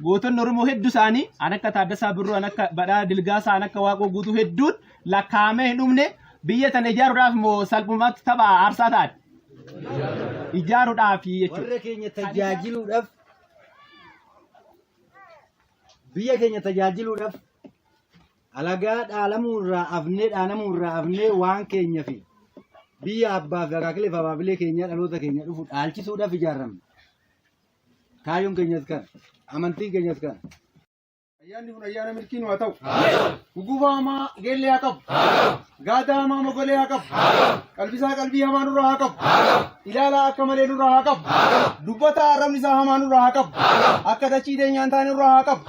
Gootonni Oromoo hedduu isaanii an akka Taaddasaa Birruu, an akka Badhaa Dilgaasaa, an akka Waaqoo Guutuu hedduun lakkaa'amee hin dhumne biyya tana ijaaruudhaaf moo salphumatti tapha aarsaa ta'an? Ijaaruudhaaf jechuudha. Warra keenya tajaajiluudhaaf biyya keenya tajaajiluudhaaf alagaa dhaalamuu irraa afnee dhaanamuu irraa afnee waan keenya fi biyya abbaa fi akaakilee fi abaabilee keenyaa dhaloota keenya dhufu dhaalchisuudhaaf ijaaramne. Kaayyoon keenyas kana. Amantiin keenyas kana. Ayyaanni kun ayyaana milkii nu haa ta'u. Gugubaa hamaa geellee haa qabu. Gaadaa hamaa mogolee haa qabu. Qalbisaa qalbii hamaa nurraa haa qabu. Ilaalaa akka malee nurraa haa qabu. Dubbataa arrabni isaa hamaa nurraa haa qabu. Akka dachii teenyaan taane nurraa haa qabu.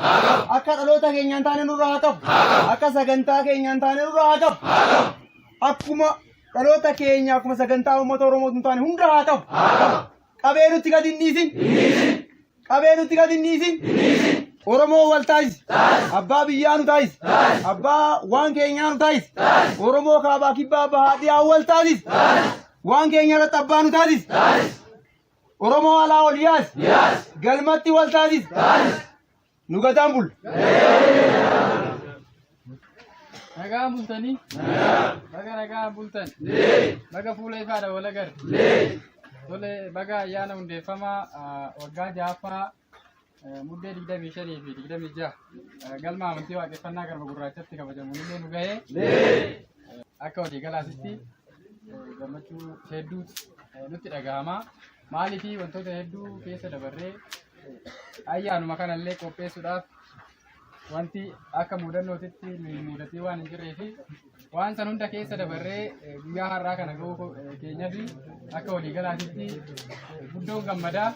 Akka dhaloota keenyaan taane nurraa haa qabu. Akka sagantaa keenyaan taane nurraa haa qabu. Akkuma dhaloota keenya akkuma sagantaa uummata Oromoo hin taane hunda haa qabu. Qabee nutti gadi hin dhiisin. Qabee nutti gadi hin dhiisin. Oromoo wal taasisi. Abbaa biyyaa nu taasisi. Abbaa waan keenyaa nu taasisi. Oromoo kaabaa kibbaa bahaa dhiyaa wal taasisi. Waan keenya irratti abbaa nu taasisi. Oromoo alaa ol yaasi. Galmatti wal taasisi. Nu gataan bulla. Nagaan bultanii? Baga nagaan bultan. Baga fuula ifaadha wal agarre. Tole baga ayyaana hundeeffamaa waggaa ja'affaa muddee 25 fi 26 galma amantii waaqeffannaa garba gurraachatti kabajamuun illee nu gahee akka walii galaasitti gammachuu hedduutu nutti dhagahama. Maaliif wantoota hedduu keessa dabarree ayyaanuma kanallee qopheessuudhaaf wanti akka mudannootitti nu mudatee waan hin jirree fi waan san hunda keessa dabarree guyyaa har'aa kana ga'uu keenyaa fi akka waliigalaatitti guddoon gammadaa.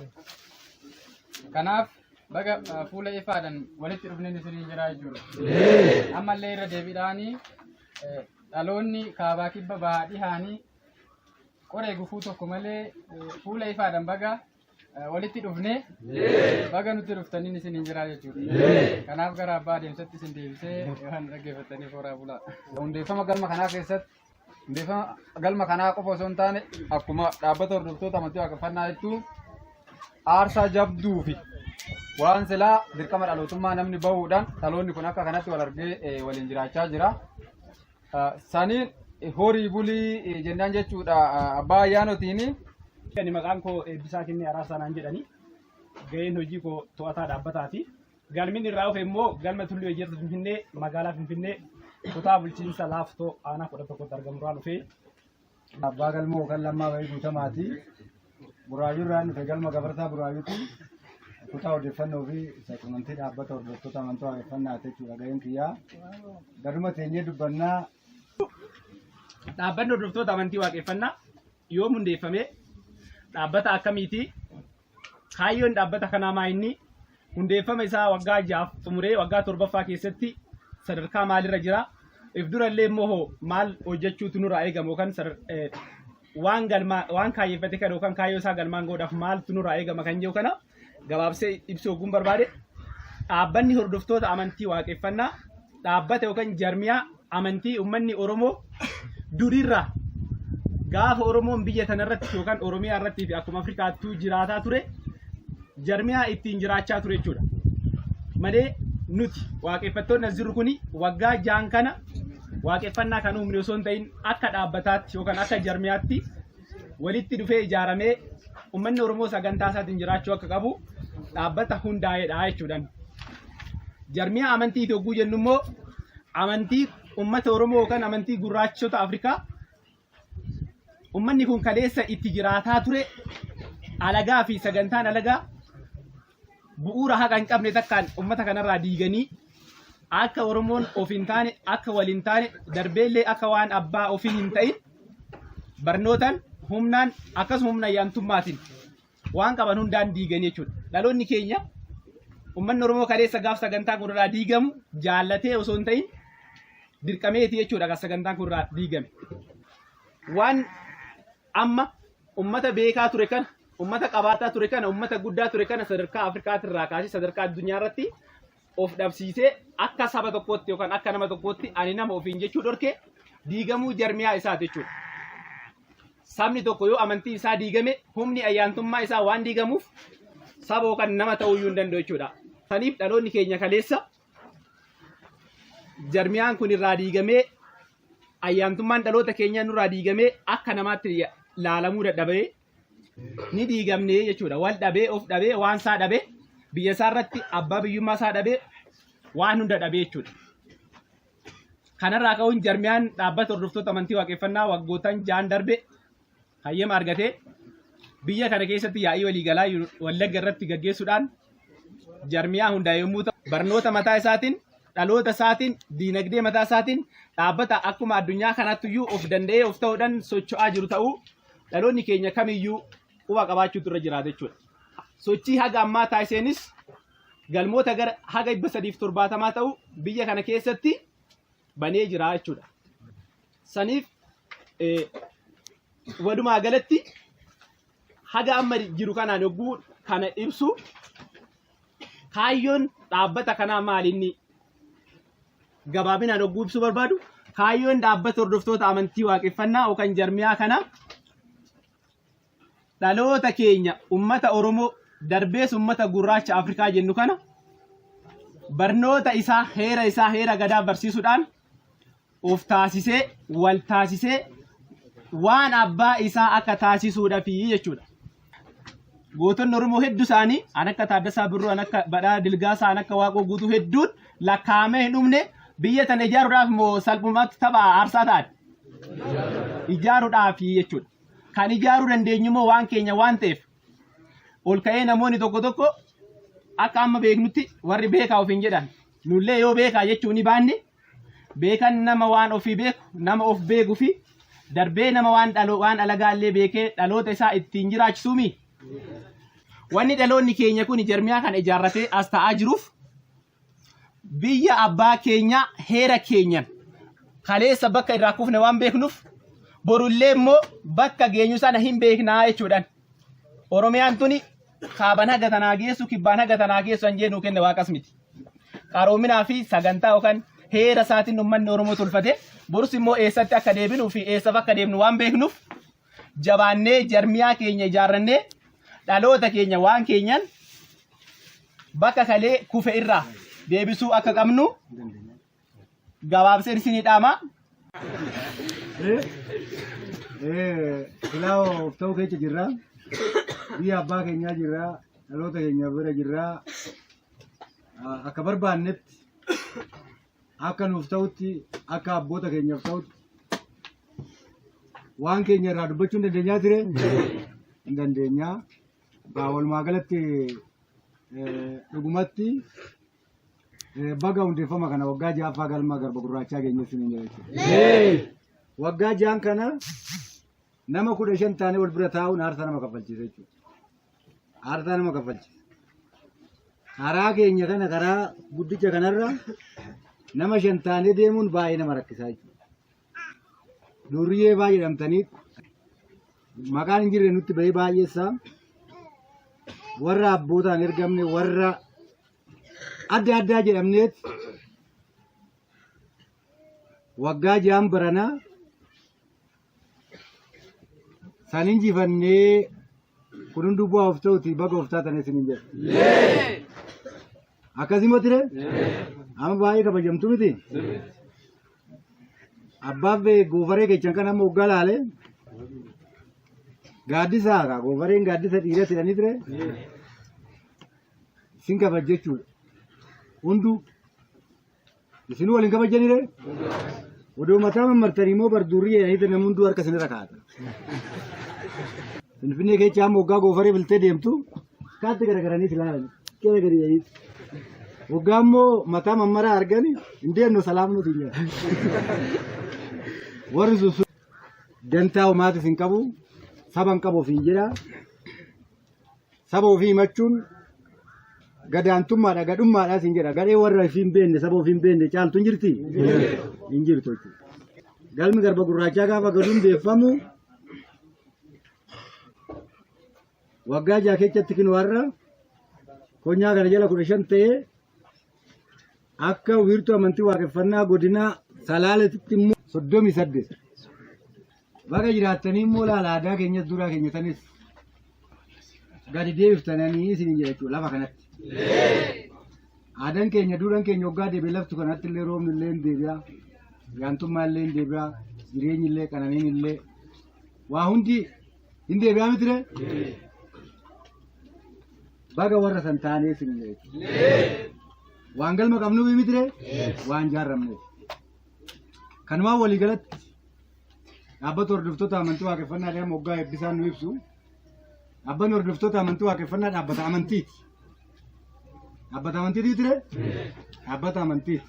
Kanaaf baga fuula ifaadhaan walitti dhufneen isinii jira jechuudha. Ammallee irra deebiidhaanii dhaloonni kaabaa kibba bahaa dhihaanii qoree gufuu tokko malee fuula ifaadhaan baga walitti dhufne baga nutti dhuftaniin isin hin jiraa jechuudha. Kanaaf gara abbaa adeemsatti isin deebisee waan dhaggeeffattaniif horaa bulaa. Hundeeffama galma kanaa keessatti hundeeffama galma kanaa qofa osoo hin taane akkuma dhaabbata hordoftoota amantii waaqeffannaa jechuun aarsaa jabduu fi waan silaa dirqama dhalootummaa namni bahuudhaan dhaloonni kun akka kanatti wal argee waliin jiraachaa jira. Saniin horii bulii jennaan jechuudha abbaa ayyaanotiin. Ani maqaan koo Eebbisaa Kennee Araarsaa naan jedhani. Gaheen hojii koo to'ataa dhaabbataati. Galmin irraa dhufe immoo galma Tulluu Ejersa Finfinnee magaalaa Finfinnee kutaa bulchiinsa Laaftoo aanaa 11tti argamu irraa dhufe. Abbaa galmoo kan lammaa bahii guutamaati. Buraayyuu irraan dhufe galma gafarsaa Buraayyuuti. Kutaa odeeffannoo fi isa quunnamtii dhaabbata hordoftoota amantaa waaqeffannaati jechuudha gaheen kiyyaa. Gaduma teenyee dubbannaa. Dhaabbanni hordoftoota amantii waaqeffannaa yoom hundeeffame? Dhaabbata akkamiiti? Kaayyoon dhaabbata kanaa maa inni? Hundeeffama isaa waggaa ja'aaf xumuree waggaa torbaffaa keessatti sadarkaa maalirra jira? If durallee immoo hoo maal hojjechuutu nurraa eegama yookaan waan galmaa waan kaayyeffate kana yookaan kaayyoo isaa galmaan gahuudhaaf maaltu nurraa eegama kan jedhu kana gabaabsee ibsuu ogguun barbaade dhaabbanni hordoftoota amantii waaqeffannaa dhaabbata yookaan jarmiyaa amantii uummanni Oromoo durirraa gaafa Oromoon biyya tanarratti yookaan Oromiyaa irratti fi akkuma Afrikaattuu jiraataa ture jarmiyaa ittiin jiraachaa ture jechuudha. Malee nuti waaqeffattoonni as jirru kuni waggaa jaan kana waaqeffannaa kan uumne osoo hin ta'in akka dhaabbataatti yookaan akka jarmiyaatti walitti dhufee ijaaramee uummanni Oromoo sagantaa isaatiin jiraachuu akka qabu dhaabbata hundaa'edha jechuudhaan. Jarmiyaa amantii yogguu jennu immoo amantii uummata Oromoo yookaan amantii gurraachota Afrikaa uummanni kun kaleessa itti jiraataa ture alagaa fi sagantaan alagaa bu'uura haqa hin qabne takkaan uummata kanarraa diiganii akka Oromoon of hin taane akka wal hin taane darbeellee akka waan abbaa ofii hin ta'in barnootaan humnaan akkasuma humna ayyaantummaatiin waan qaban hundaan diiganii jechuudha. Dhaloonni keenya uummanni Oromoo kaleessa gaaf sagantaan kun irraa diigamu jaallatee osoo hin ta'in dirqameeti jechuudha kan sagantaan kun irraa diigame. Waan amma ummata beekaa ture kana, ummata qabaataa ture kana, ummata guddaa ture kana sadarkaa Afrikaatirraa kaasee sadarkaa addunyaa irratti of dhabsiisee akka saba tokkootti yookaan akka nama tokkootti ani nama ofiin jechuu dhorke diigamuu jarmiyaa isaati jechuudha. Sabni tokko yoo amantii isaa diigame humni ayyaantummaa isaa waan diigamuuf saba yookaan nama ta'uu iyyuu hin danda'u jechuudha. Saniif dhaloonni keenya kaleessa jarmiyaan kun irraa diigamee ayyaantummaan dhaloota keenya nurraa diigamee akka namaatti laalamuu dadhabee ni diigamnee jechuudha. Wal dhabee of dhabee waan isaa dhabee biyya isaa irratti abbaa biyyummaa isaa dhabee waan hunda dhabee jechuudha. Kanarraa ka'uun jarmiyaan dhaabbata hordoftoota amantii waaqeffannaa waggootan ja'an darbe hayyama argatee biyya kana keessatti yaa'ii waliigalaa Wallagga irratti gaggeessuudhaan jarmiyaa hundaa'e yommuu ta'u barnoota mataa isaatiin dhaloota isaatiin diinagdee mataa isaatiin dhaabbata akkuma addunyaa kanaatti iyyuu of danda'ee of ta'uudhaan socho'aa jiru ta'uu dhaloonni keenya kamiyyuu quba qabaachuutu irra jiraata jechuudha. Sochii haga ammaa taasiseenis galmoota gara haga 370 ta'u biyya kana keessatti banee jira jechuudha. Saniif walumaa galatti haga amma jiru kanaan yogguu kana ibsu kaayyoon dhaabbata kanaa maali inni gabaabinaan yogguu ibsuu barbaadu kaayyoon dhaabbata hordoftoota amantii waaqeffannaa yookaan jarmiyaa kana dhaloota keenya ummata Oromoo darbees ummata gurraacha Afrikaa jennu kana barnoota isaa heera isaa heera gadaa barsiisuudhaan of taasisee wal taasisee waan abbaa isaa akka taasisuudhafi jechuudha. Gootonni Oromoo hedduu isaanii an akka Taaddasaa Birruu, an akka Badhaa Dilgaasaa, an akka Waaqoo Guutuu hedduun lakkaa'amee hin dhumne biyya tana ijaaruudhaaf moo salphumatti tapha aarsaa ta'an ijaaruudhaaf jechuudha. Kan ijaaruu dandeenyu immoo waan keenya waan ta'eef ol ka'ee namoonni tokko tokko akka amma beeknutti warri beekaa ofiin jedhan nullee yoo beekaa jechuu ni baanne beekan nama waan ofii beeku nama of beeku fi darbee nama waan dhalo waan alagaa illee beekee dhaloota isaa ittiin jiraachisuumi. Wanni dhaloonni keenya kun jarmiyaa kana ijaarratee as ta'aa jiruuf biyya abbaa keenyaa heera keenyan kaleessa bakka irraa kufne waan beeknuuf borullee immoo bakka geenyu sana hin beeknaa jechuudhaan. Oromiyaan tuni kaaban haga tanaa geessu kibbaan haga tanaa geessu an jee nuu kenne waaqas miti. Qaroominaa fi sagantaa yookaan heera isaatiin uummanni Oromoo tolfate borus immoo eessatti akka deebinuu fi eessaaf akka deemnu waan beeknuuf jabaannee jarmiyaa keenya ijaarrannee dhaloota keenya waan keenyan bakka kalee kufe irraa deebisuu akka qabnu gabaabseen isinii dhaama. Silaa of ta'uu keessa jirra. Biyya abbaa keenyaa jirra. Dhaloota keenya bira jirra. Akka barbaannetti akka nuuf ta'utti akka abboota keenyaaf ta'utti waan keenya irraa dubbachuu hin dandeenyaa ture? Hin dandeenyaa. Walumaa galatti dhugumatti baga hundeeffama kana waggaa ja'affaa galma garba gurraachaa geenye isiniin jedha jechuudha. Waggaa ja'an kana nama 15 taanee wal bira taa'uun aarsaa nama kaffalchiisa jechuudha. Aarsaa nama kaffalchiisa. Karaa keenya kana karaa guddicha kanarra nama 5 taanee deemuun baay'ee nama rakkisaa jechuudha. Durriyyee baay'ee jedhamtanii maqaan hin jirre nutti bahee baay'eessaa warra abbootaan ergamne warra adda addaa jedhamneet waggaa ja'an baranaa san injifannee kun hunduu bu'aa of ta'uti baga of taatan isiniin jedha. Akkasii moti ree? Amma baay'ee kabajamtu miti. Abbaaf goofaree keechan kan amma waggaa laale gaaddisa kaa goofareen gaaddisa dhiira jedhanii ture. Isin kabaj jechuudha. Hunduu isin waliin kabajanii ree? Odoo mataa mammartanii immoo barduurrii jedhanii namni hunduu harka isinirra kaa'ata. Finfinnee keessa amma waggaa goofaree biltee deemtu kaatti garagaranii ilaalan. Gara gadi jedhanii. Waggaa immoo mataa mammaraa argani hin deemnu salaam nuti hin jedhan. Warri sun dantaa homaatis hin qabu saba hin qabu ofiin jedha. Saba ofii himachuun gadaantummaadha gadhummaadha siin jedha. Gadhee warra ofii hin beekne saba ofii hin beekne caaltu hin jirti? Hin jirtu jechuudha. Galmi garba gurraachaa gaafa gad hundeeffamu waggaa 6 keessatti kinu har'a konyaa kana jala 15 ta'ee akka wiirtuu amantii waaqeffannaa godina Salaaletti immoo 38. Baga jiraattanii immoo laala aadaa keenyas duraa keenya sanis gadi deebiftanii isin jedha jechuudha lafa kanatti. Aadaan keenya duudhaan keenya waggaa deebi'ee laftu kanatti illee roobni illee hin deebi'a. Gaantummaa illee hin deebi'a. Jireenyi illee qananiin illee waa hundi hin deebi'a miti ree? Baga warra san taanee isin jechuudha. Waan galma qabnuuf miti ree? Waan jaarramneef. Kanumaan waliigalatti dhaabbata hordoftoota amantii waaqeffannaa jedhamu waggaa eebbisaan nu ibsu. Dhaabbanni hordoftoota amantii waaqeffannaa dhaabbata amantiiti. Dhaabbata amantiiti ture? Dhaabbata amantiiti.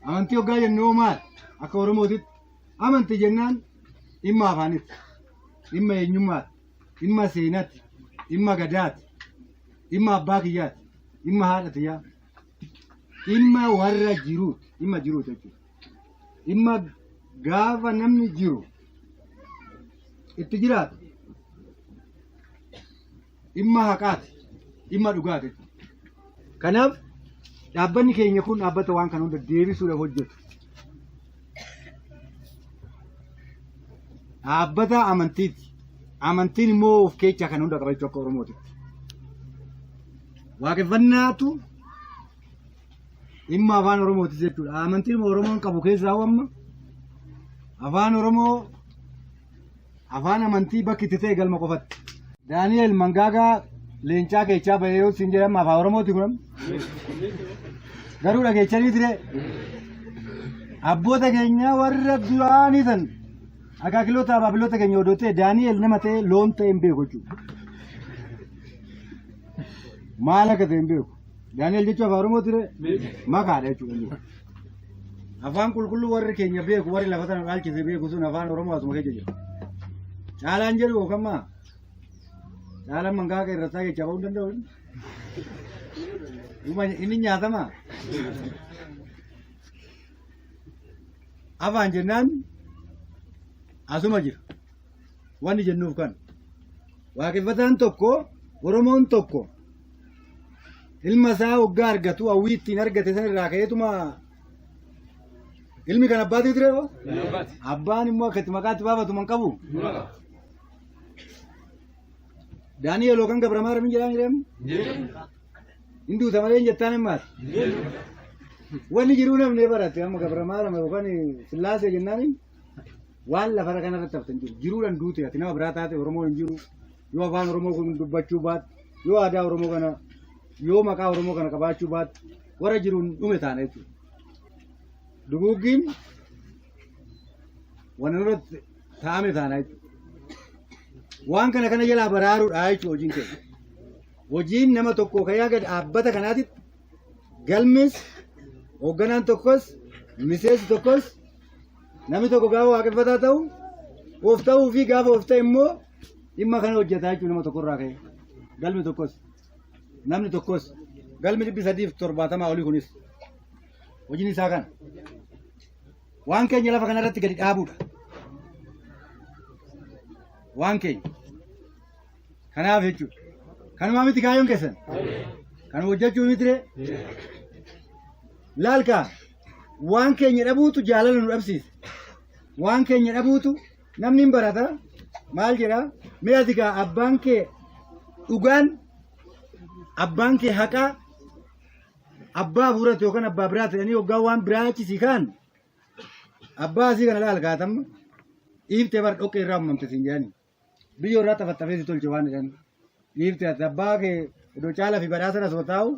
Amantii hoggaa jennu hoo maal? Akka Oromootitti amantii jennaan dhimma afaanitti, dhimma eenyummaati, dhimma seenaati, dhimma gadaati, dhimma abbaa kiyyaati, dhimma haadha tiyyaa, dhimma warra jiruuti, dhimma jiruuti jechuudha. Dhimma gaafa namni jiru itti jiraatu dhimma haqaati, dhimma dhugaati. Kanaaf dhaabbanni keenya kun dhaabbata waan kana hunda deebisuudhaaf hojjetu. Dhaabbata amantiiti. Amantiin immoo of keessaa kan hunda qabachuu akka Oromootitti. Waaqeffannaatu dhimma afaan Oromootis jechuudha. Amantiin Oromoon qabu keessaa amma afaan Oromoo afaan amantii bakki itti ta'e galma qofatti. Daani'el Mangaagaa leencaa keechaa bahee yoo siin jedhamu afaan Oromooti kun. Garuu dhageechanii ture. Abboota keenya warra duraanii san akaakiloota abaabiloota keenya odoo ta'e Daani'el nama ta'e loon ta'e hin beeku jechuudha. Maal akka ta'e hin beeku. Daani'el jechuun afaan Oromoo ture makaadha jechuudha. Afaan qulqulluu warri keenya beeku warri lafa sana dhaalchise beeku sun afaan Oromoo asuma keessa jira. Caalaan jedhu yookaan maa? Caalaan mangaaga irrasaa keessa ba'uu hin danda'u. Inni nyaatama. Afaan jennaan asuma jira. Wanni jennuuf kan. Waaqeffataan tokko Oromoon tokko ilma isaa hoggaa argatu hawwii ittiin argate san irraa ka'eetuma ilmi kan abbaatii ture hoo? Abbaan immoo akka itti maqaatti baafatu man qabu. Daani'el yookaan Gabramaaram hin jedhaan jedhamu? Hin duuta malee hin jettaan himmaas. Wanni jiruu namni barate amma Gabramaaram yookaan Sillaasee jennaan waan lafarra kanarratti haftan jiru. Jiruudhaan duute ati nama biraa taate Oromoon hin jiru. Yoo afaan Oromoo kun dubbachuu baatte, yoo aadaa Oromoo kana, yoo maqaa Oromoo kana qabaachuu baatte, warra jiruun dhume taana jechuudha. Duguuggiin wanna nurratti taa'ame taana jechuudha. Waan kana kana jalaa baraaruudha jechuudha hojiin keenya. Hojiin nama tokko kayyaa gad dhaabbata kanaatitti galmis hoogganaan tokkos miseensi tokkos Namni tokko gaafa waaqeffataa ta'u of ta'uu fi gaafa of ta'e immoo dhimma kana hojjetaa jechuun nama tokkorraa ka'e. Galmi tokkos namni tokkos galmi 370 olii kunis hojiin isaa kana. Waan keenya lafa kanarratti gadi dhaabuudha. Waan keenya. Kanaaf jechuudha. Kanumaa miti kaayyoon keessan. Kan hojjechuu miti ree. Laalkaa waan keenya dhabuutu jaalala nu dhabsiisa. Waan keenya dhabuutu namni hin barata. Maal jedha? Mee ati gaa abbaan kee dhugaan abbaan kee haqaa abbaa hafuurati yookaan abbaa biraa jedhanii hoggaa waan biraa achi sii kaan abbaa asii kana laal kaatamma dhiiftee bara dhoqqee irraa uumamte siin jedhanii. Biyyoo irraa tafattafee si tolche waan jedhan. Dhiifte ati abbaa kee odoo caalaa fi badhaasa asuma taa'u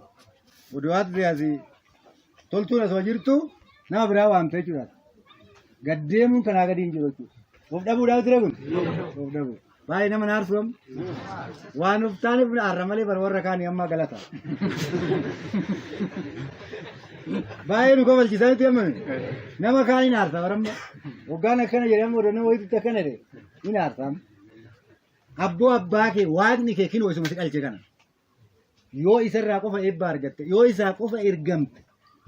odoo ati asii toltuun asuma jirtu nama biraa waamte jechuudha. Gad deemuun kanaa gadi hin jiru jechuudha. Of dhabuudhaaf ture kun? Of dhabuu. Baay'ee nama naarsu amma. Waan of taaneef aarra malee bara warra kaanii amma galata. Baay'ee nu kofalchiisaa miti amma. Nama kaaniin aarsa baramma. Hoggaan akkana jedhamu odoo nama wayiitti akkana jedhe. Hin aarsaam. Abboo abbaa kee waaqni kee kinoo isuma si dhalche kana. Yoo isarraa qofa eebba argatte, yoo isaa qofa ergamte,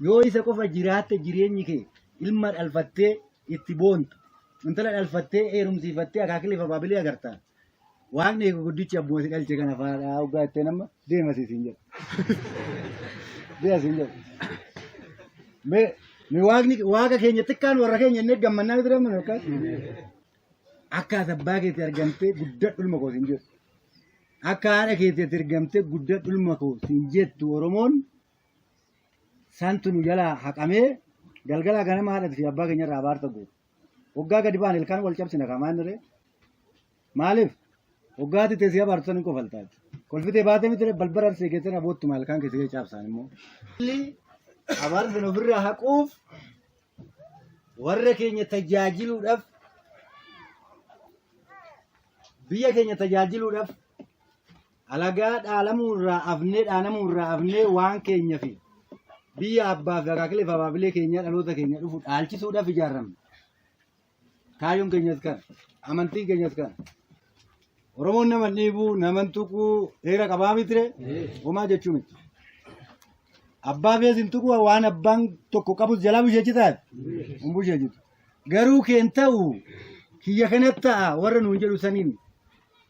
yoo isa qofa jiraatte jireenyi kee ilma dhalfattee itti boontu, intala dhalfattee heerumsiifattee akaakilee fi abaabilee agarta. Waaqni kee guddichi abbuma si dhalche kana faadhaa hoggaa jettee nama deema siin jedha. Deema siin jedha. Mee mee waaqni waaqa keenya xiqqaan warra keenya inni gammannaa miti ramman akkas. Akka ati abbaa keetti argamtee guddadhu ilma koo siin jettu. Akka haadha keetti ati argamtee guddadhu ilma koo siin jettu Oromoon Santu nu jalaa haqamee galgalaa ganama haadha fi abbaa keenya irraa abaarta guutu. Waggaa gadi ba'an ilkaan wal cabsina kamaan ree. Maaliif? Waggaa ati teessee abaartu san hin kofaltaati. Kolfitee baatee miti balbala arsee keessan aboottuma ilkaan keessee cabsaan immoo. Abaarsa sana ofirraa haquuf warra keenya tajaajiluudhaaf biyya keenya tajaajiluudhaaf alagaa dhaalamuu irraa afnee dhaanamuu irraa afnee waan keenya fi biyya abbaa fi akaakilee fi abaabilee keenya dhaloota keenya dhufu dhaalchisuudhaaf ijaaramne. Kaayyoon keenyas kana. Amantiin keenyas kana. Oromoon nama hin dhiibuu, nama hin tuquu, heera qabaa mitire homaa jechuu miti. Abbaa fees hin tuquu waan abbaan tokko qabus jalaa busheechitaati. Hin busheechitu. Garuu keen ta'u kiyya kanatti ta'a warra nuun jedhu saniin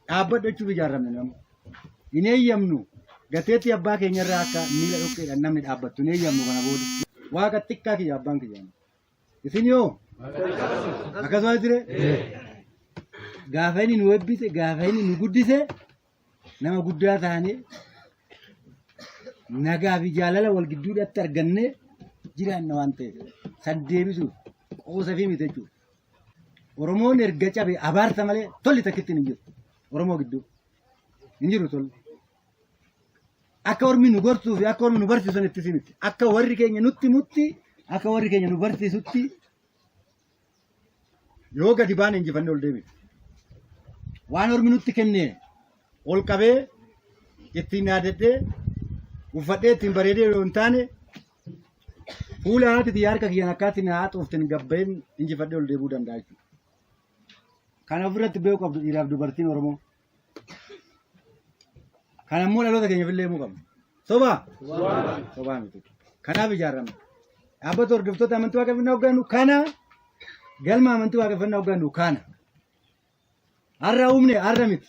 dhaabbadhu jechuuf ijaaramne nama. Hin eeyyamnu gateettii abbaa keenyarraa akka miila dhoqqeedhaan namni dhaabbattu hin eeyyamnu kana booda. Waaqa xiqqaa kiyya abbaan kiyya. Isin yoo akkasuma ture gaafa inni nu eebbise gaafa inni nu guddise nama guddaa taane nagaa fi jaalala wal gidduudhaatti argannee jiraanna waan ta'eef san deebisuuf qoosa fi miti jechuudha. Oromoon erga cabe abaarsa malee tolli takkittiin hin jiru. Oromoo gidduu hin jiru tolli. Akka ormi nu gorsuu fi akka ormi nu barsiisan itti miti. Akka warri keenya nutti mutti akka warri keenya nu barsiisutti yoo gadi baane injifannee ol deebine. Waan ormi nutti kenne ol qabee ittiin yaadadhee uffadhee ittiin bareedee yoo hin taane fuula haati tiyya harka kiyyaan akkaatti na haxoofteen gabba'een injifadhee ol deebi'uu danda'a jechuudha. Kana ofirratti beekuu qabdu dhiiraaf dubartiin Oromoo. Kana immoo dhaloota keenyaaf illee himuu qabna. Sobaa? Sobaa miti. Kanaaf ijaarame. Dhaabbata hordoftoota amantii waaqeffannaa hooggannu kana galma amantii waaqeffannaa hooggannu kana. Har'a uumne har'a miti.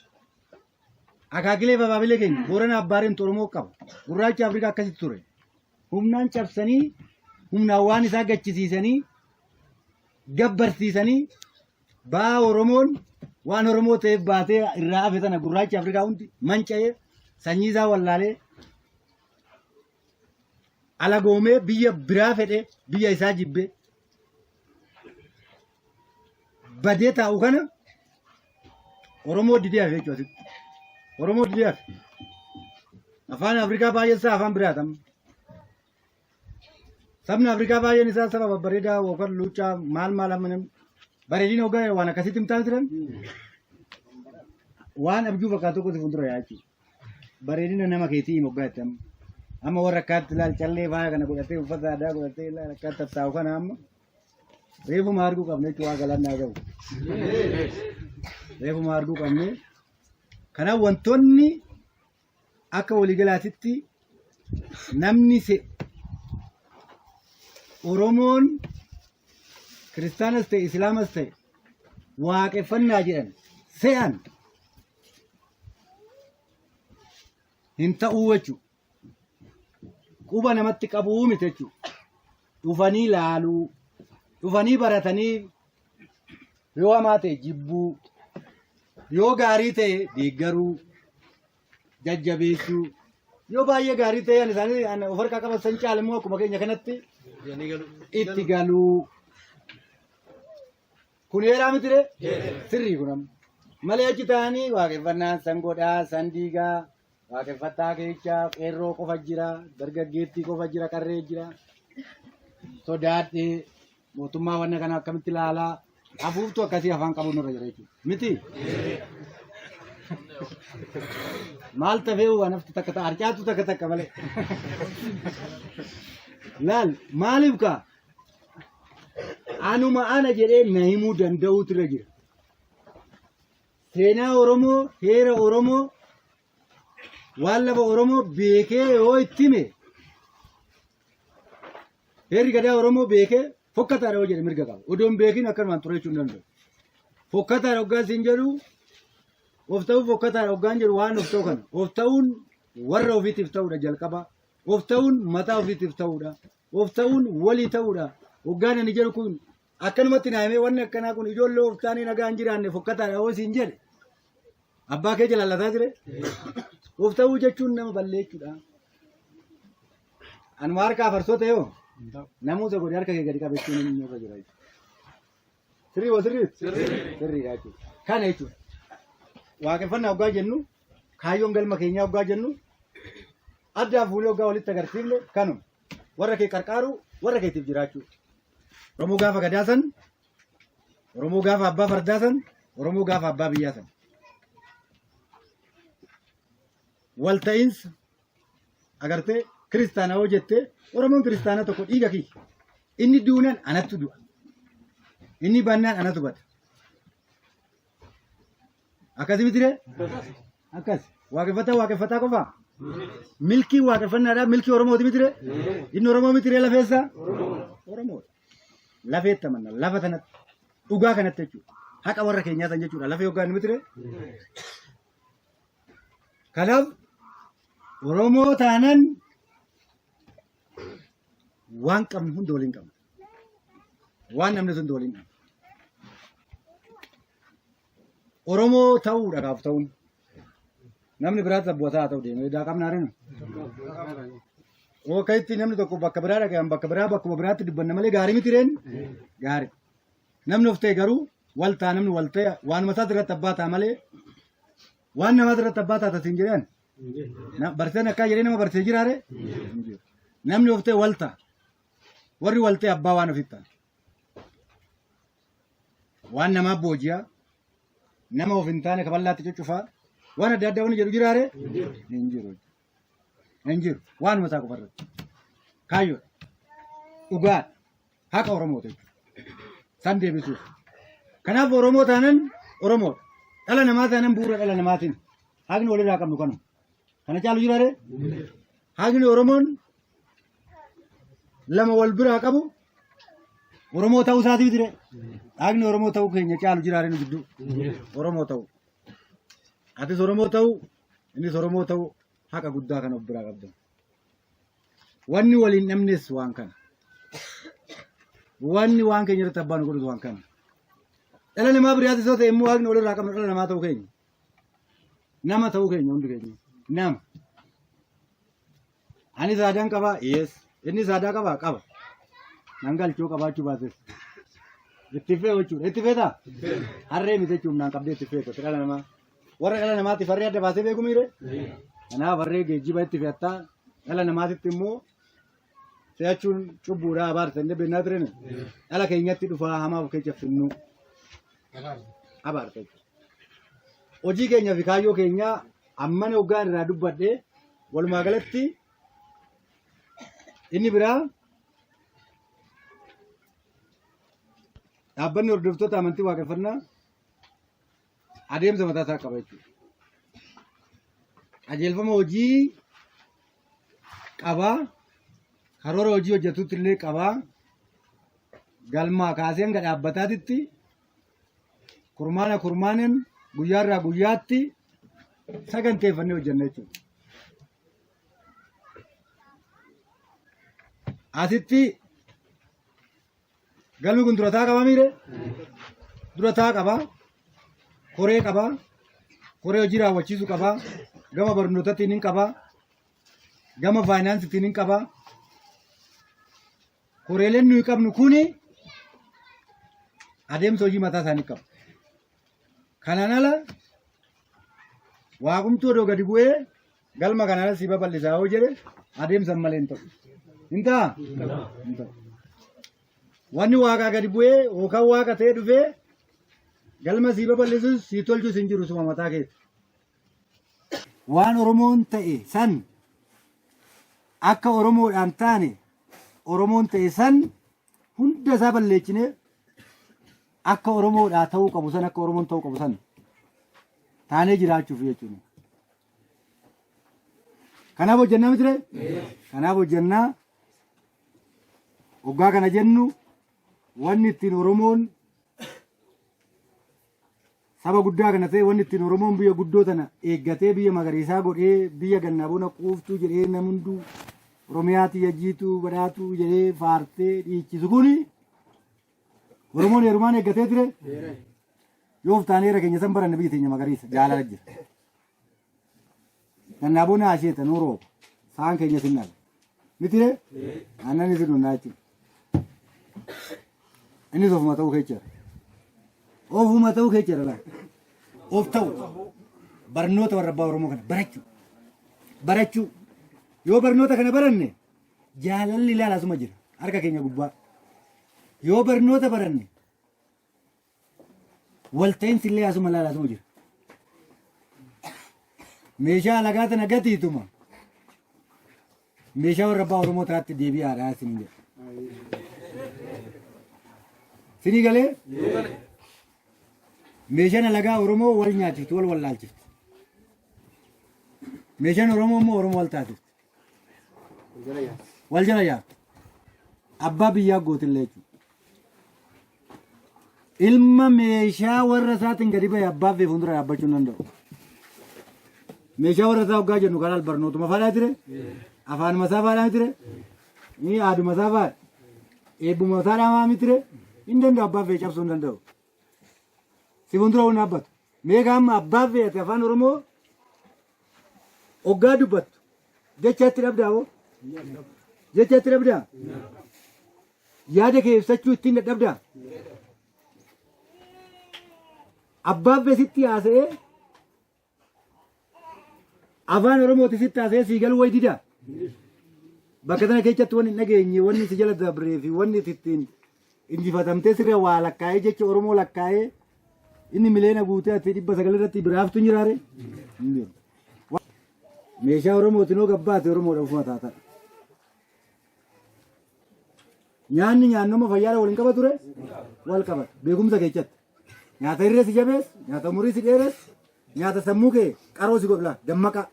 Akaakilee fi abaabilee keenya Boorana Abbaareen Oromoo qaba. Gurraacha Afrikaa akkasitti ture. Humnaan cabsanii humnaan waan isaa gachisiisanii gabbarsiisanii ba'aa Oromoon waan Oromoo ta'eef baatee irraa hafe sana gurraachi Afrikaa hundi manca'ee sanyii isaa wallaalee alagoomee biyya biraa fedhe biyya isaa jibbee badee taa'u kana Oromoo didee hafe jechuudha asitti. Oromoo didee hafe. Afaan Afrikaa baay'een isaa afaan biraati amma. Sabni Afrikaa baay'een isaa saba babbareedaa yookaan luuccaa maal maal amma namni bareedina hoggaa waan akkasitti hin taane turan waan abjuu fakkaatu tokko si fuuldura yaa jechuudha. Bareedina nama keetii hima hoggaa itti amma. Amma warra akkaatti ilaal callee faaya kana godhatee uffata aadaa godhatee ilaal akkaatti tattaa'u kana amma reefuma arguu qabne jechuudha waa galannaa gahu. Reefuma arguu qabne. Kanaaf wantoonni akka waliigalaatitti namni se Oromoon kiristaanas ta'e islaamas ta'e waaqeffannaa jedhan se'an hin ta'uu jechuudha. Quba namatti qabuu miti jechuudha. Dhufanii laaluu, dhufanii baratanii yoo hamaa ta'e jibbuu, yoo gaarii ta'e deeggaruu, jajjabeessuu, yoo baay'ee gaarii ta'e ani isaanii ani of harkaa qaban san caala immoo akkuma keenya kanatti itti galuu. Kun heeraa miti ree? Sirrii kun amma. Malee achi ta'anii waaqeffannaan san godhaa, san diigaa, waaqeffataa keessa qeerroo qofa jira, dargaggeettii qofa jira, qarree jira. Sodaadhee mootummaa wanna kana akkamitti ilaalaa hafuuftuu akkasii afaan qabuun irra jira jechuudha. Miti? Maal tafee waan haftu takka ta'a harcaatu takka takka malee. Laal maaliif kaa Anuma ana jedhee na himuu danda'uutu irra jira. Seenaa Oromoo, heera Oromoo, waan lafa Oromoo beekee yoo itti hime heerri gadaa Oromoo beekee fokkataadha yoo jedhe mirga qaba. Odoo hin beekin akkanumaan xureechuu hin danda'u. Fokkataadha hoggaan siin jedhu of ta'uu fokkataadha hoggaan jedhu waan of ta'u kana. Of ta'uun warra ofiitiif ta'uudha jalqaba. Of ta'uun mataa ofiitiif ta'uudha. Of ta'uun walii ta'uudha. Hoggaan ani jedhu kun akkanumatti naa himee wanni akkanaa kun ijoollee of taanee nagaa hin jiraanne fokkataadha yoo siin jedhe abbaa kee jalaallataa jire. Of ta'uu jechuun nama balleechuudha. Anuma harka afarsoo ta'e hoo? Namuusa godhe harka kee gadi qabachuun inni irra jira jechuudha. Sirrii moo sirrii? Sirriidha jechuudha. Kana jechuudha. Waaqeffannaa hoggaa jennu kaayyoon galma keenyaa hoggaa jennu addaa fuulee hoggaa walitti agarsiifne kanuma. Warra kee qarqaaruu warra keetiif jiraachuu. Oromoo gaafa gadaa san, Oromoo gaafa abbaa fardaa san, Oromoo gaafa abbaa biyyaa san. Walta'iinsa agartee kiristaana hoo jettee Oromoon kiristaana tokko dhiiga kiyya. Inni duunan anattu du'a. Inni bannaan anatu bada. Akkasi mitiree? Akkas. Waaqeffataa waaqeffataa qofaa? Milkii waaqeffannaadhaa milkii Oromooti mitiree? Inni Oromoo mitiree lafeessaa? Oromoodha. Lafeetti amanna lafa sanatti dhugaa kanatti jechuudha. Haqa warra keenyaa san jechuudha lafee hoggaa inni mitiree? Kanaaf Oromoo taanan waan qabnu hunda waliin qabna. Waan namni hunda waliin qabna. Oromoo ta'uudha gaaf ta'uun. Namni biraatti abbu'ataa haa ta'u deemee daa qabnaa rinu. Akka itti namni tokko bakka biraa dhaqee bakka biraa bakkuma biraatti dubbanna malee gaarii miti reen gaarii. Namni of ta'e garuu wal ta'a namni wal ta'e waanuma isaati irratti abbaa ta'a malee waan namaati irratti abbaa taata siin jedhan. Barsiisaan akkaa jedhee nama barsiisee jiraare? Hin jiru. Namni of ta'e wal ta'a. Warri wal ta'e abbaa waan ofitti ta'a. Waan namaa booji'a. Nama of hin taane kaballaatti cuccufaa. Waan adda addaa wanni jedhu jiraare? Hin jiru. Hin jiru. Waanuma isaa qofa irratti. Kaayyoodha. Dhugaadha. Haqa Oromooti jechuudha. San deebisuuf. Kanaaf Oromoo taanan Oromoodha. Dhala namaa taanan bu'uura dhala namaatiin. Haqni walirraa qabnu kanuma. Kana caalu jiraare? Haqni Oromoon lama wal biraa qabu Oromoo ta'uu isaatiif jire. Haqni Oromoo ta'uu keenya caalu jiraare nu gidduu. Oromoo ta'uu. Atis Oromoo ta'uu, innis Oromoo ta'uu haqa guddaa kana of biraa qabda. Wanni waliin dhabnes waan kana. Wanni waan keenya irratti abbaa nu godhus waan kana. Dhala namaa biraatis yoo ta'e immoo haqni walirraa qabnu dhala namaa ta'uu keenya. Nama ta'uu keenya hundi keenya. Nama. Anis aadaan qabaa? Yes. Innis aadaa qabaa? Qaba. Nan galchuu qabaachuu baates. Itti fe'u jechuudha. Itti feetaa? Harree miti jechuun naan qabdee itti feetu. Dhala namaa. Warra dhala namaatiif harree adda baasee beeku miire? Kanaaf harree geejjiba itti fe'attaa. Dhala namaatitti immoo fe'achuun cubbuudha abaarsa inni beeknaa turene. Dhala keenyatti dhufaa hamaa of keessa finnuu. Abaarsa jechuudha. Hojii keenya fi kaayyoo keenya ammana hoggaan irraa dubbadhe walumaa galatti inni biraa dhaabbanni hordoftoota amantii waaqeffannaa adeemsa mataa isaa qaba jechuudha. Qajeelfama hojii qaba. Karoora hojii hojjetutti illee qaba. Galmaa kaasee hanga dhaabbataatitti kurmaana kurmaanan guyyaarraa guyyaatti saganteeffannee hojjenna jechuudha. Asitti Galmi kun durataa qaba miire? Durataa qaba. Koree qaba. Koree hojii raawwachiisu qaba. Gama barnootaatiin hin qaba. Gama faayinaansiitiin hin qaba. Koreeleen nuyi qabnu kuni adeemsa hojii mataa isaanii qabu. Kanaan ala waaqumtuu odoo gadi bu'ee galma kanaan ala si babal'isaa yoo jedhe adeemsa malee hin ta'u. Hin ta'a? Hin ta'u. Wanni waaqaa gadi bu'ee yookaan waaqa ta'ee dhufee galma sii babal'isus sii tolchus hin jiru suma mataa keessa. Waan Oromoon ta'e san akka Oromoodhaan taane Oromoon ta'e san hunda isaa balleechinee akka Oromoodhaa ta'uu qabu san akka Oromoon ta'uu qabu san taanee jiraachuuf jechuudha. Kanaaf hojjannaa miti ree? Kanaaf hojjannaa hoggaa kana jennu wanni ittiin Oromoon saba guddaa kana ta'e wanni ittiin Oromoon biyya guddoo tana eeggatee biyya magariisaa godhee biyya gannaa bona quuftuu jedhee nam hunduu Oromiyaa tiyya jiituu badhaatuu jedhee faarsee dhiichisu kuni Oromoon heerumaan eeggatee ture. Yoo of taanee heera keenya san baranne biyya teenya magariisa jaalala jira. Gannaa bona asheeta nuu rooba. Sa'aan keenya sin dhala. Miti ree? Aannan isin dhunnaa jechuudha. Innis ofuma ta'uu keessa jira. Ofuma ta'uu keessa jira laata. Of ta'u barnoota warra abbaa Oromoo kana barachuu. Barachuu. Yoo barnoota kana baranne jaalalli ilaala asuma jira. Harka keenya gubbaa. Yoo barnoota baranne walta'iinsi illee asuma ilaala asuma jira. Meeshaa alagaa tana gatiituma. Meeshaa warra abbaa Oromoo taatti deebi'aadha isin jedha. Sinii galee? Meeshaan alagaa Oromoo wal nyaachifti, wal wallaalchifti. Meeshaan Oromoo immoo Oromoo wal taasifti. Wal jala yaafti. Abbaa biyyaa gootillee jechuudha. Ilma meeshaa warra isaatiin gadi bahe abbaa fi fuuldura dhaabbachuu hin danda'u. Meeshaa warra isaa hoggaa jennu karaa barnootuma faadhaa ture, afaanuma isaa faadhaa ture, ni aaduma isaa faadha, eebbuma isaa dhaamaa ture, hin danda'u abbaa fi cabsuu hin danda'u. Si fuuldura hin dhaabbatu. Meeqa amma abbaa fi ati afaan Oromoo hoggaa dubbattu jecha itti dhabdaa hoo? Jecha itti dhabdaa? Yaada kee ibsachuu ittiin dadhabdaa? Abbaan fee sitti haasa'ee afaan Oromooti sitti haasa'ee sii galuu wayi didaa? Bakka tana keessatti wanni hin dhageenye wanni si jala dabree fi wanni ittiin injifatamtee sirra waa lakkaa'ee jecha Oromoo lakkaa'ee inni miliyoona guutee ati 900 irratti biraaftu hin jiraare? Hin jiru. Meeshaa Oromootiin hoo gabbaate Oromoodha ofuma taata. Nyaanni nyaannoma fayyaadha waliin qaba ture? Wal qabata. Beekumsa keessatti. Nyaata irree si jabees, nyaata umurii si dheeres, nyaata sammuu kee qaroo si godhu laa, dammaqaa.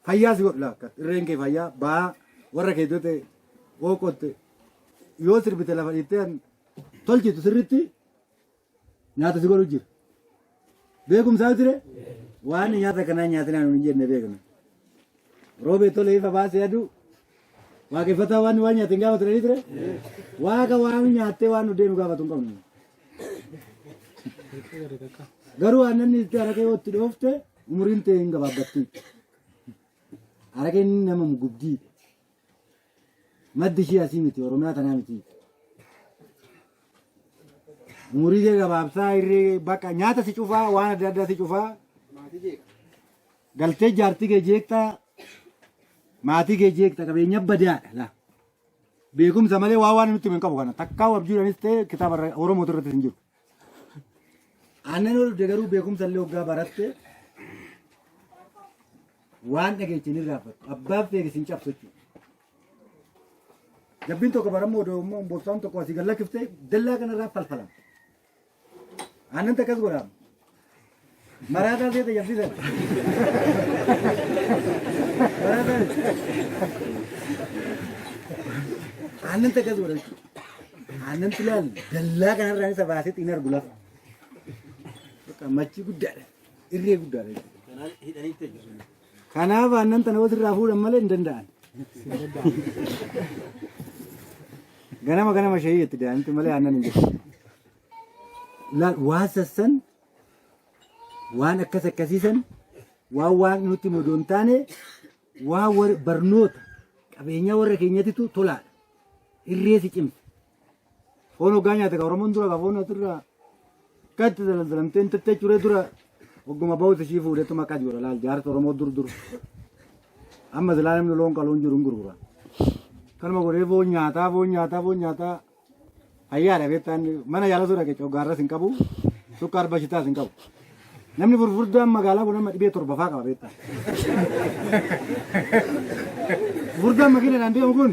Fayyaa si godhu laa, irreen kee fayyaa, ba'aa warra kee dote, ooqotte, yoo sirbite lafa dhiittee tolchitu sirritti nyaata si godhu jira. Beekumsaa ture waan nyaata kanaa nyaatinaa nuun hin jenne beekna. Roobee tole ifa baasee aduu waaqeffataa waan waan nyaate hin gaafatu jedhanii ture. Waaqa waan nyaattee waan nu deemu gaafatu hin qabnu. Garuu aannan itti araqee yoo itti dhoofte umuriin ta'e hin gabaabbatti. Araqeen nama gubdii. Maddi ishii asii miti Oromiyaa tanaa miti. Umurii kee gabaabsaa irree bakka nyaata si cufaa waan adda addaa si cufaa galtee jaartii kee jeeqtaa maatii kee jeeqta qabeenya badaadha laa. Beekumsa malee waa waan nutti hin qabu kana takkaa abjuudhaanis ta'e kitaaba Oromoo irratti hin jiru. Aannan ol garuu beekumsa illee hoggaa baratte waan dhageeche hin irraanfattu. Abbaan feege sin cabsu jechuudha. Jabbiin tokko barammoo odoo immoo borsaan tokko asii gad lakkiftee dallaa kanarraa falfalama. Aannan takkas godhaama. Maraataa seeta jabbisan. Maraataa. Aannan takkas godha jechuudha. Aannan tilaal dallaa kanarraa isa baasee hin argu lafa. Bakka machii guddaadha. Irree guddaadha jechuudha. Kanaaf aannan tana osirraa fuudhan malee hin danda'an. Ganama ganama shayii itti daa'imti malee aannan hin jiru. Laal waan sassan waan akkas akkasiisan waan waan nutti himu odoo hin taane waan barnoota qabeenyaa warra keenyatitu tolaadha. Irree si cimsa. Foon hoggaa nyaata ka Oromoon dura ka foon asirraa akkatti daldalamtee hin tetteechuree dura hogguma ba'uus ishii fuudhetu maqaa jiru laal jaarsa Oromoo dur dur. Amma silaa namni loon qaluun jiru hin gurgura. Kanuma godhee foon nyaataa foon nyaataa foon nyaataa fayyaadha beektaan mana yaala soo dhaqe coggaarras hin qabu sukkaar bashitaas hin qabu. Namni furfurdaan magaalaa kun amma dhibee torbafaa qaba beektaa. Furdaan makiinadhaan deemu kun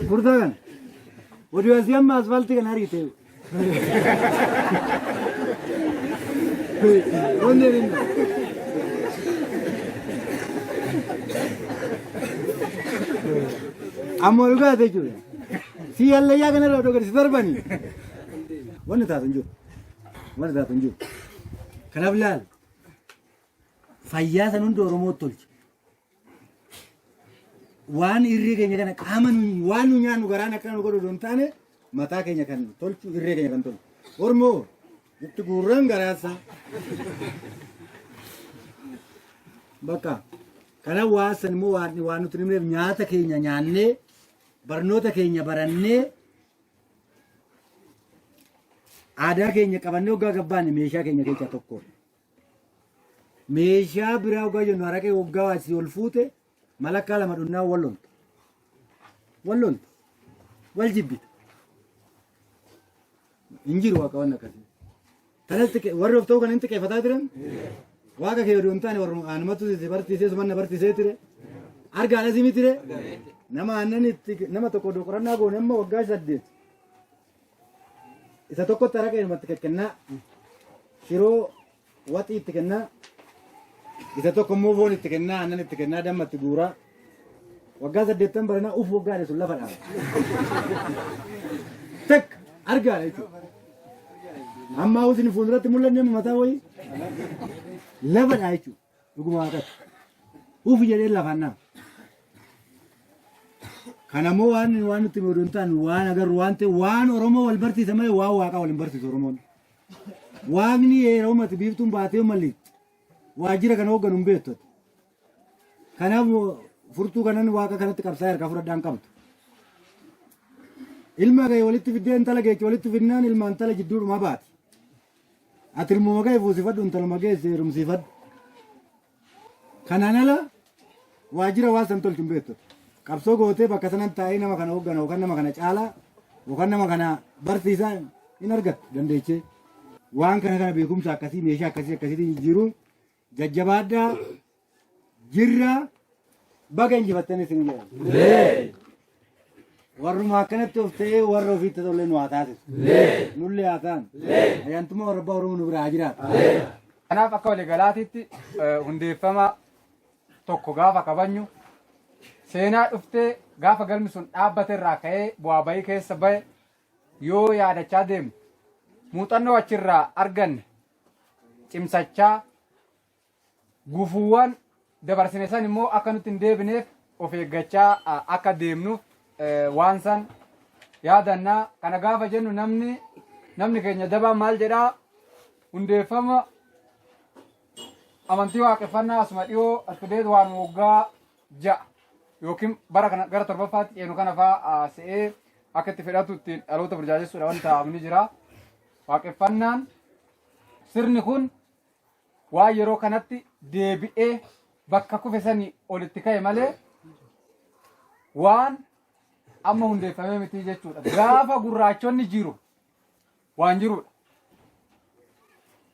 furdaa kana. Oduu asii amma asfaaltii kana ariite. Onneen inni. Amma dhugaa jechuudha. Si hallayyaa kanarraa odoo gadi si darbanii. Wanni taatu hin jiru. Wanni taatu hin jiru. Kanaaf laal fayyaa san hunda Oromootti tolche. Waan irree keenya kana qaama nu waan nu nyaannu garaan akkana nu godhu osoo hin taane mataa keenya kan tolchu irree keenya kan tolchu. Oromoo itti guurran garaasaa. Bakka. Kana waan san immoo waan waan nuti hin himneef nyaata keenya nyaannee barnoota keenya barannee aadaa keenya qabannee waggaa gabbaanne meeshaa keenya keessaa tokko. Meeshaa biraa waggaa jennu haraqee waggaa asii ol fuute malakkaa lama dhunnaa wal lolta. Wal lolta. Wal jibbita. Hin jiru waaqa waan akkasii. Kanas warri of ta'uu kan hin xiqqeeffataa jiran waaqa kee odoo hin taane warra anumatu si barsiisee suman na barsiisee ture. Argaan asii miti ture. Nama aannan itti nama tokko odoo qorannaa goone amma waggaa 8 isa tokkotti haraqee namatti kennaa shiroo waxii itti kennaa isa tokko immoo foon itti kennaa aannan itti kennaa damma itti guuraa waggaa 80 baranaa uf waggaa sun lafa dhaaba. Takka argaadha jechuudha. Amma isin fuulduratti mul'anne mataa wayii lafa dha jechuudha. Dhuguma waaqatti. Uf jedhee lafaan nama. Kanammoo waan waan nutti odoo hin taane waan agarru waan ta'e waan Oromoo wal barsiisa malee waan waaqaa wal hin barsiisu Oromoon. Waaqni yeroo mati biiftuun baatee mallitti waajjira kana hoogganu hin beektu. ati. Kanaaf furtuu kanan waaqa kanatti qabsaa harkaa fudhadhaan qabdu. Ilma ga'e walitti fiddee intala geechi walitti fidnaan ilma intala jidduudhuma baati. Ati ilmuma ga'e fuusifadhu intaluma geesse heerumsiifadhu. Kanaan ala waajjira waan san tolchu hin beektu. Qabsoo gootee bakka sanan taa'ee nama kana hooggana yookaan nama kana caalaa yookaan nama kana barsiisaa hin argattu dandeechee. Waan kana kana beekumsa akkasii meeshaa akkasii akkasiitiin jijjiiruun jajjabaadhaa jirra baga injifattanii isin jedha. Warruma akkanatti of ta'ee warra ofiitti tollee nu haa taasisu. Nullee haa ta'an. Ayyaantummaa warra abbaa Oromoo nu bira haa jiraatu. Kanaaf akka waliigalaatitti hundeeffama tokko gaafa kabajnu seenaa dhuftee gaafa galmi sun dhaabbate irraa ka'ee bu'aa bahii keessa bahe yoo yaadachaa deemne muuxannoo achirraa arganne cimsachaa gufuuwwan dabarsine san immoo akka nutti hin deebineef of eeggachaa akka deemnuuf waan san yaadanna. Kana gaafa jennu namni namni keenya dabaa maal jedhaa hundeeffama amantii waaqeffannaa asuma dhiyoo as fideet waan waggaa 6 yookiin bara kana gara torbaffaatti ceenu kana fa'aa se'ee akka itti fedhatu ittiin dhaloota burjaajessuudha wanta ni jira. Waaqeffannaan sirni kun waan yeroo kanatti deebi'ee bakka kufe sanii olitti ka'e malee waan amma hundeeffamee miti jechuudha. Gaafa gurraachonni jiru waan jirudha.